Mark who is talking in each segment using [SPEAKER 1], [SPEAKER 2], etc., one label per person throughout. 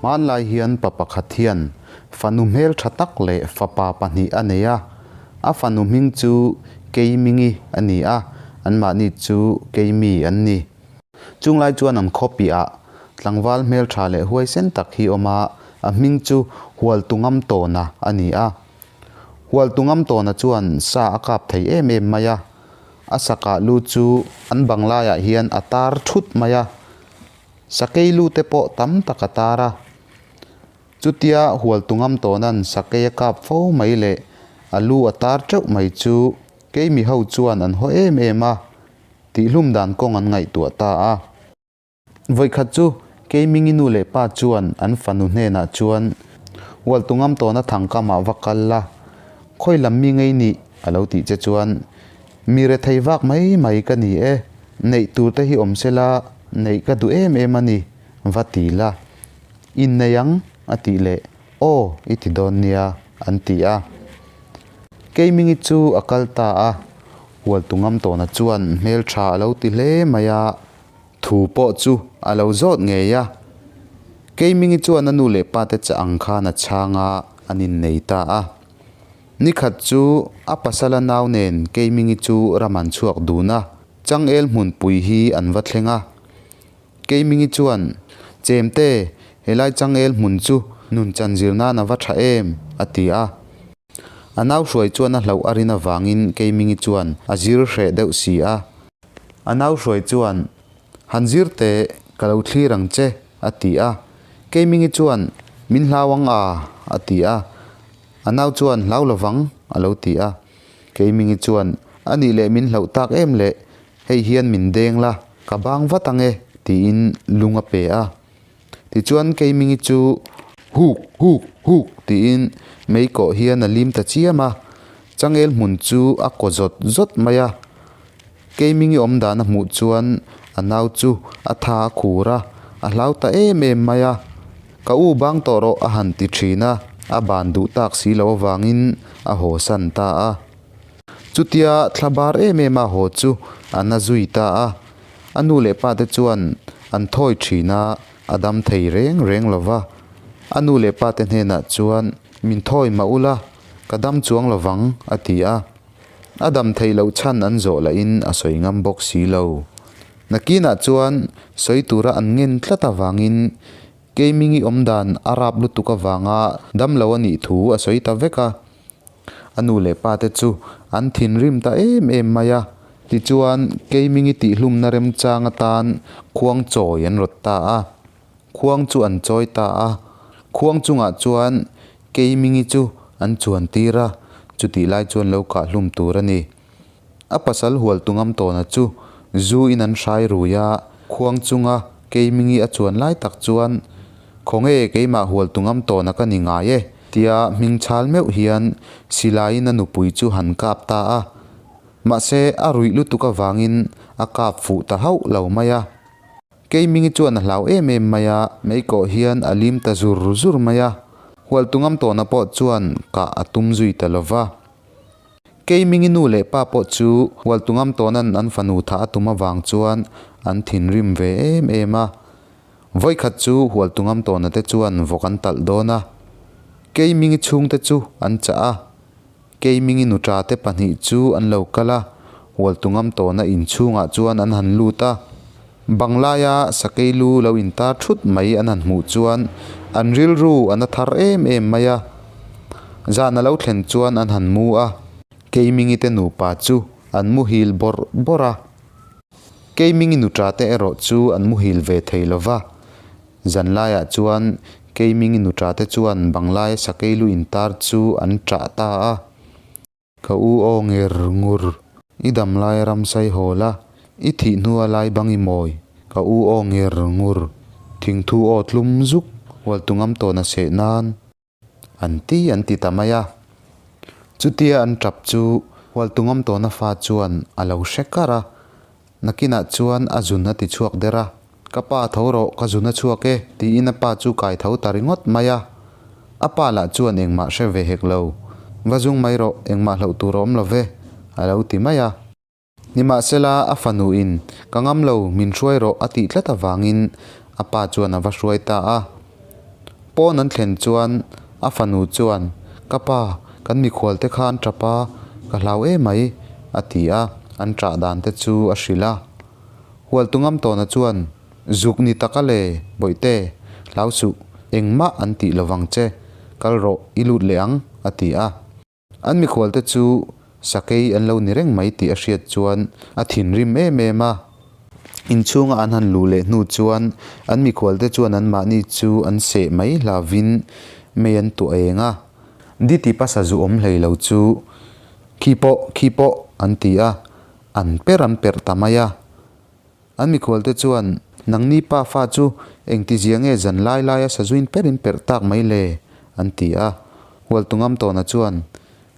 [SPEAKER 1] Hmanlai hian pa pakhat hian fanu hmeltha tak leh fapa pahnih a nei a, a fanu hming chu Keimingi a ni a, anmahni chu Keimi an ni. Chunglai chuan an khaw piahah tlangval hmeltha leh huaisen tak hi awm a, a hming chu Hualtungamtawna a ni a. Hualtungamtawna chuan sa a kap thei em em mai a, a sakah lu chu an banglaiah hian a tar thut mai a. Sakei lu te pawh tam tak a tar a. Chutia Hualtungamtawna'n sakei a kap fo mai leh a lu a tar teuh mai chu keimi ho chuan an haw em em a, tihlum dan kawng an ngaihtuah ta a. Vawikhat chu Keimingi nu leh pa chuan an fanu hnenah chuan Hualtungamtawna thangkamah va kal la, khawi lam mi ngei nih a lo tih che chuan Mi rethei vak mai mai ka ni e, neih tur te hi awm se la, neih ka duh em em a ni, va ti la. Innei ang, a tih leh, Aw, i ti dawn nia, an ti a. Keimingi chu a kal ta a, Hualtungamtawna chuan hmeltha a lo ti hle mai a, thu pawh chu a lo zawt ngei a. Keimingi chuan a nu leh pa te chah ang khan a chhang a, an innei ta a. Nikhat chu a pasala nau nen Keimingi chu ram an chhuak dun a, changel hmunpui hi an va thleng a. Keimingi chuan, Chemte, helai changel hmun chu nun chan zir nan a va tha em? a ti a. A nau hruai chuan a hlauh a rin avangin Keimingi chuan a zir hreh deuh si a. A nau hruai chuan, Han zir teh, ka lo thlir ang che, a ti a. Keimingi chuan, Min hlau ang a, a ti a. A nau chuan hlau lovang a lo ti a. Keimingi chuan, A nih leh min hlauh tak em le, hei hian min deng la, ka bang vat ang e, tiin lung a pe a. Tichuan Keimingi chu huk huk huk tiin mei kawh hian a lim ta chiam a, changel hmun chu a kaw zawt zawt mai a. Keimingi awm dan a hmuh chuan a nau chu a tha a khur a, a hlau ta em em mai a. Ka u bang tawh rawh a han ti thin a, a ban duh tak si lo avangin a haw san ta a. Chutia thla bar em em a haw chu a na zui ta a, a nu leh pa te chuan an thawi thin a, a dam thei reng reng lo va. A nu leh pa te hnenah chuan min thawi mah ula, ka dam chuang lo vang a ti a. A dam theih loh chhan an zawh lahin a sawi ngam bawk si lo. Nakinah chuan sawi tura an ngen tlat avangin Keimingi awm dan a rap lutuk avanga dam lo a nih thu a sawi ta vek a. A nu leh pa te chu an thinrim ta em em mai a. Tichuan Keimingi tihhlumna remchang atan khuang chawi an rawt ta a. Khuang chu an chawi ta a. Khuang chungah chuan Keimingi chu an chuan tir a, chutih lai chuan lo kahhlum tur a ni. A pasal hual Tungamtawna chu zu in an hrai rui a, khuang chunga Keimingi a chuan lai tak chuan, Khawnge keimah hual Tungamtawna ka ni ngai e, tia hming chhal meuh hian silaiin a nupui chu han kap ta a. Mahse, a ruih lutuk avangin a kap fuh ta hauh lo mai a. Keimingi chuan a hlau em em mai a, meikawh hian a lim ta zur zur mai a. Hual Tungamtawna pawh chuan kah a tum zui ta lova. Keimingi nu leh pa pawh chu Hualtungamtawna'n an fanu thah a tum avang chuan an thinrim ve em em a. Vawikhat chu Hualtungamtawna te chuan vawk an talh dawn a. Keimingi chhungte chu an chah a. Keimingi nuṭa te pahnih chu an lo kal a, Hualtungamtawna inchhungah chuan an han lut a. Banglaia sakei lu lo intar thut mai an han hmuh chuan an rilru a na thar em em mai a. Zan a lo thlen chuan an han mu a, Keimingi te nupa chu an muhil bawrh bawrh a. Keimingi nuṭa te erawh chu an muhil ve thei lo va. Zanlaiah chuan Keimingi nuṭa te chuan Banglaia sakei lu intar chu an ṭah ta a. Ka u aw nger ngur. I dam lai ram sai haw la, i thih hnua lai bang i mawi. Ka u aw nger ngur. Thingthu aw tlum zuk, hualtu ngam tawhna seh nan. An ti an ti ta mai a. Chutia an tap chu hualtu ngam tawhna fa chuan a lo hre kar a. Nakinah chuan a zun a ti chhuak der a. Ka pa tho rawh, ka zun a chhuak e, tiin a pa chu kai tho ta ringawt mai a. A pa lah chuan engmah hre ve hek lo. Va zung mai rawh, engmah hlauh tur a awm lo ve, a lo ti mai a. Nimahsela, a fanuin, Ka ngam lo, min hruai rawh, a tih tlat avangin a pa chuan a va hruai ta a. Pawn an thlen chuan a fanu chuan, Ka pa, kan mikhual te kha an tap a, ka hlau emai, a ti a, an ṭah dan te chu a hrilh a. Hualtungamtawna chuan, Zuk ni tak a le, Bawihte, hlau suh, engmah an tih lovang che, kal rawh, i lut leh ang, a ti a. An mikhualte chu sakei an lo ni reng mai tih a hriat chuan a thinrim em em a. Inchhunga an han luh leh hnu chuan an mikhualte chuan anmahni chu an seh mai hlavin mei an tuah eng a. Diti pasa zu awm hlei lo chu khi pawh khi pawh an ti a, an per an perh ta mai a. An mikhualte chuan, Nangni pa fa chu engtizia nge zan lai laia sazuin perin perh tak mai le? an ti a. Hualtungamtawna chuan,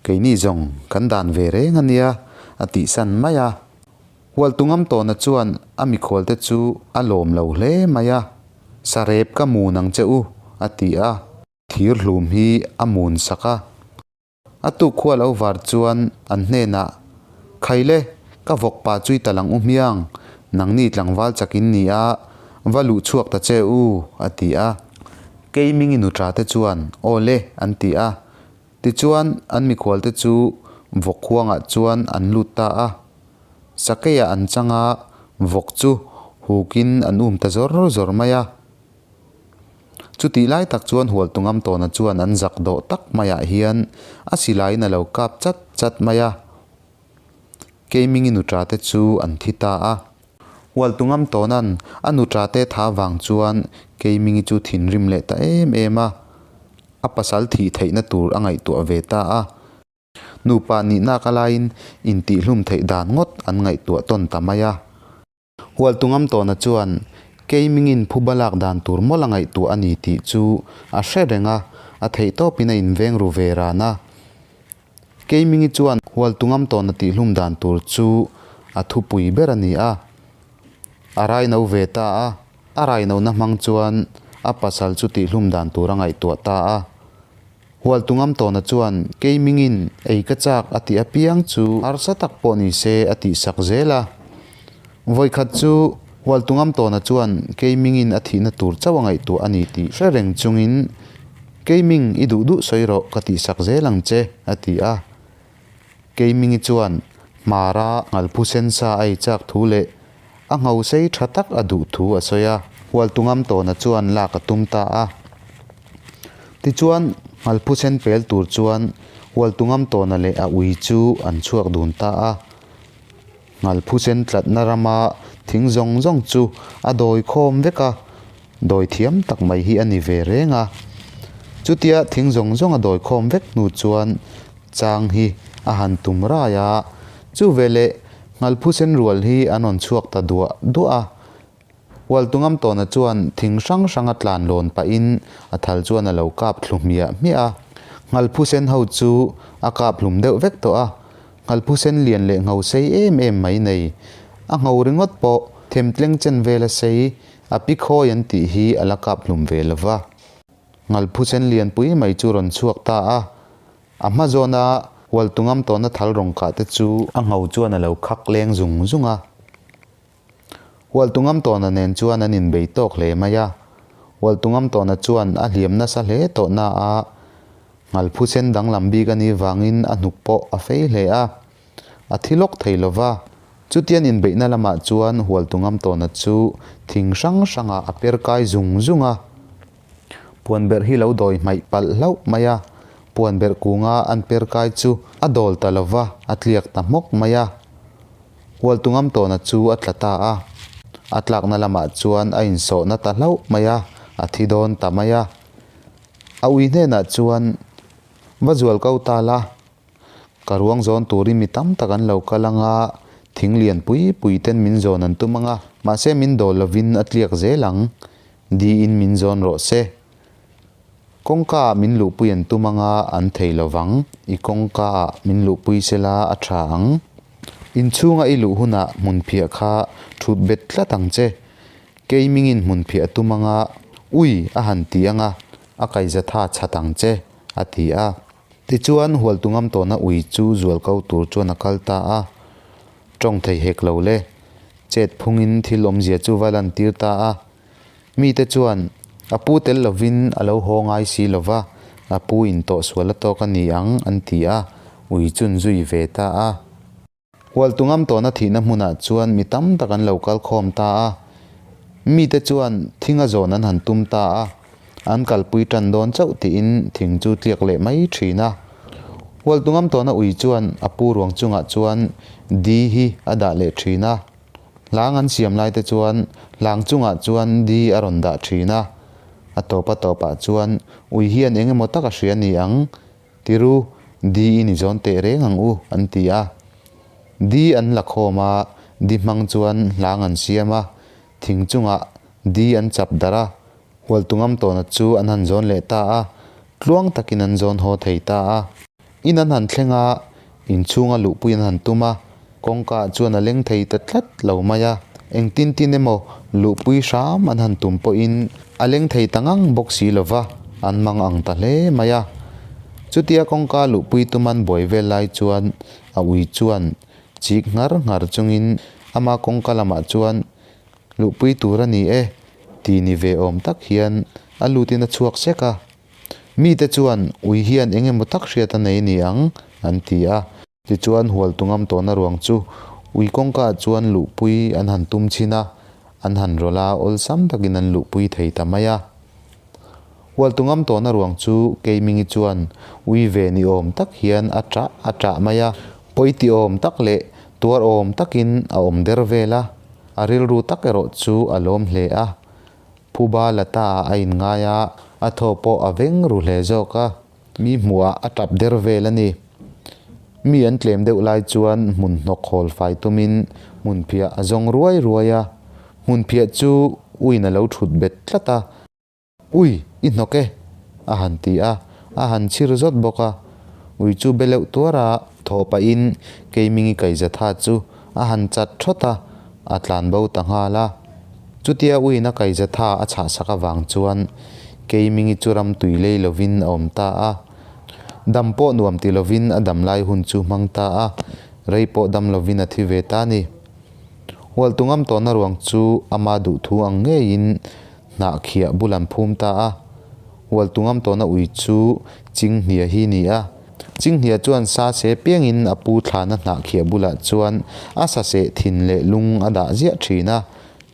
[SPEAKER 1] Keini zawng kan dan ve reng a nia, a tihsan mai a. Hualtungamtawna chuan a mikhualte chu a lawm lo hle mai a, Sarep ka mun ang che u, a ti a. Thir hlum hi a mun sak a. A tuk khua lo var chuan an hnenah, Khaile, ka vawk pa chui ta lang u hmiang, nangni tlangval chak in ni a, va luh chhuak ta che u, a ti a. Keiming i nuṭa te chuan, Aw le, an ti a. Tichuan, an mikhual te chu vawk huangah chuan an lut ta a. Sakeiah an chang a, vawk chu hukin an um ta zawr zawr mai a. Chutih lai tak chuan Hualtungamtawna chuan an zak dawh tak maiah hian a silaiin a lo kap chat chat mai a. Keimingi nuṭa te chu an thi ta a. Hualtungamtawna'n a nuṭa te tha vang chuan Keimingi chu thinrim leh ta em em a. A pasal thih theihna tur a ngaihtuah ve ta a. Nupa nihna ka laiin intihlum theih dan ngawt an ngaihtuah tawn ta mai a. Hualtungamtawna chuan Keimingin phuba lak dan tur mawlh a ngaihtuah a ni tih chu a hre reng a, a theihtawpin a inveng ru ve ran a. Keimingi chuan Hualtungamtawna tihhlum dan tur chu a thupui ber a ni a. A raino ve ta a, a rainona hmang chuan a pasal chu tihhlum dan tur a ngaihtuah ta a. Hualtungamtawna chuan Keimingin ei ka chak a tih apiang chu harsa tak pawh ni se a tihsak zel a. Vawikhat chu Hualtungamtawna chuan Keimingin a thihna tur chauh a ngaihtuah a ni tih hre reng chungin Keiming i duh duh sawi rawh ka tihsak zel ang che a ti a. Keimingi chuan Hmara ngalphu sensa a ei chak thu leh a ngho sei tha tak a duh thu a sawi a. Hualtungamtawna chuan lak a tum ta a. Tichuan, ngalphu sen pel tur chuan Hualtungamtawna leh a ui chu an chhuak dun ta a. Ngalphu sen tlatna rama thing zawng zawng chu a dawi khawm vek a, dawi thiam tak mai hi a ni ve reng a. Chutia thing zawng zawng a dawi khawm vek hnu chuan Chang hi a han tum rai a, chu veleh Ngalphu sen rual hi an rawn chhuak ta duah duah a. Hualtungamtawna chuan thing hrang hrang a tlan lawn pahin a thal chuan a lo kap thlu hmiah hmiah a. Ngalphu sen ho chu a kap hlum deuh vek tawh a, Ngalphu sen lian leh ngho sei em em mai nei. A ngho ringawt pawh themtleng chen vela sei a pi khawi an tih hi a la kap hlum ve lova. Ngalphu sen lianpui mai chu rawn chhuak ta a. A hma zawna Hualtungam tawna thal rawng kah te chu a ngho chuan a lo khak leng zung zung a. Hualtungam tawna nen chuan an inbei tawk hle mai a. Hualtungam tawna chuan a hliam nasa hle tawh na a, ngalphu sen danglam bik a nih vangin a hnuk pawh a fei hle a. A thi lawk thei lo va. Chutian inbeihna lamah chuan Hualtungam tawna chu thing hrang hrangah a per kai zung zung a. Puanberh hi lo dawi hmaih palh hlauh mai a, puanberh kunga an per kai chu a dawl ta lo va, a tliak ta hmawk mai a. Hualtungamtawna chu a tla ta a, a tlakna lamah chuan a insawhna ta hlauh mai a, a thi dawn ta mai a. A ui hnenah chuan, Va zual ko ta la, Ka ruang zawn turin mi tam tak an lo kal ang a, thing lian pui pui ten min zawn an tum ang a, mahse min dawl lovin a tliak zel ang, diin min zawn rawh se. Kawngka ah min luhpui an tum ang a, an thei lovang, i kawngka ah min luhpui sela a tha ang. Inchhunga i luh hunah hmunphiah kha thut bet tlat ang che. Keimingin hmunphiah a tum ang a, ui a han ti ang a, a kaihzatha chhat ang che, a ti a. Tichuan, Hualtungamtawna ui chu zualko tur chuan a kal ta a, tawng thei hek lo le. Chet phungin thil awmzia chu va lantir ta a. Mite chuan, A pu tel lovin a lo haw ngai si lo va, a pu in tawhsual a tawk a ni ang an ti a, ui chun zui ve ta a. Hualtungam tawhna thihna hmunah chuan mi tam tak an lo kal khawm ta a, mite chuan thinga zawn an han tum ta a, an kalpui tan dawn chauh tiin thing chu tliak leh mai thin a. Hualtungam tawhna ui chuan a pu ruang chungah chuan di hi a dah leh thin a, hlang an siam lai te chuan hlang chungah chuan di a rawn dah thin a, a tawp a tawpah chuan ui hian eng emaw tak a hria ni ang Tiru, di i ni zawn teh reng ang u, an ti a. Di an la khawm a, di hmang chuan hlang an siam a, thing chungah di an chap darh a, Hualtungam tawna chu an han zawn leh ta a, tluang takin an zawn haw thei ta a. In an han thleng a, inchhunga luhpui an han tum a, kawngka chuan a leng thei ta tlat lo mai a, engtin tin emaw luhpui hram an han tum pawhin a leng thei ta ngang bawk si lo va, an mang ang ta hle mai a. Chutia kawngka luhpui tuman buai vel lai chuan a ui chuan chik nghar nghar chungin ama kawngka lamah chuan luhpui tur a ni e ti ni ve awm tak hian a lutin a chhuak sek a. Mite chuan ui hian eng emaw tak hriat a nei ni ang an ti a. Tichuan Hualtungam tawhna ruang chu ui kawngka chuan luhpui an han tum chhin a, an han rawlh a, awlsam takin an luhpui thei ta mai a. Hualtungam tawhna ruang chu Keimingi chuan ui ve ni awm tak hian a ṭah a ṭah mai a, pawi ti awm tak leh tuar awm takin a awm der vel a, a rilru tak erawh chu a lawm hle a. Phuba la ta a inngai a, a thaw pawh a veng ru hle zawk a. Mi hmuhah a tap der vel a ni. Mi an tlem deuh lai chuan hmun hnawk hawl fai tumin hmunphiah a zawng ruai ruai a. Hmunphiah chu uiin a lo thut bet tlat a. Ui, i hnawk e! a han ti a, a han chhir zawt bawk a. Ui chu be leuh tuar a, thaw pahin Keimingi kaizatha chu a han chat thawt a, a tlan bo ta nghal a. Chutia uiin a kaizatha a chhahsak avang chuan Keimingi chu ram tui lei lovin a awm ta a. Dam pawh nuam ti lovin a dam lai hun chu hmang ta a, rei pawh dam lovin a thi ve ta a ni. Hualtungam tawhna ruang chu ama duhthu ang ngeiin hnah khiah bul an phum ta a. Hualtungam tawhna ui chu Chinghnia hi ni a. Chinghnia chuan sa se piangin a pu thlana hnah khiah bulah chuan a sa seh thin leh lung a dah ziah thin a.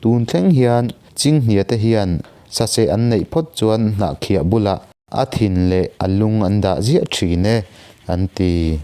[SPEAKER 1] Tun thleng hian Chinghnia te hian sa seh an neih phawt chuan hnah khiah bulah a thin leh a lung an dah ziah thin e, an ti.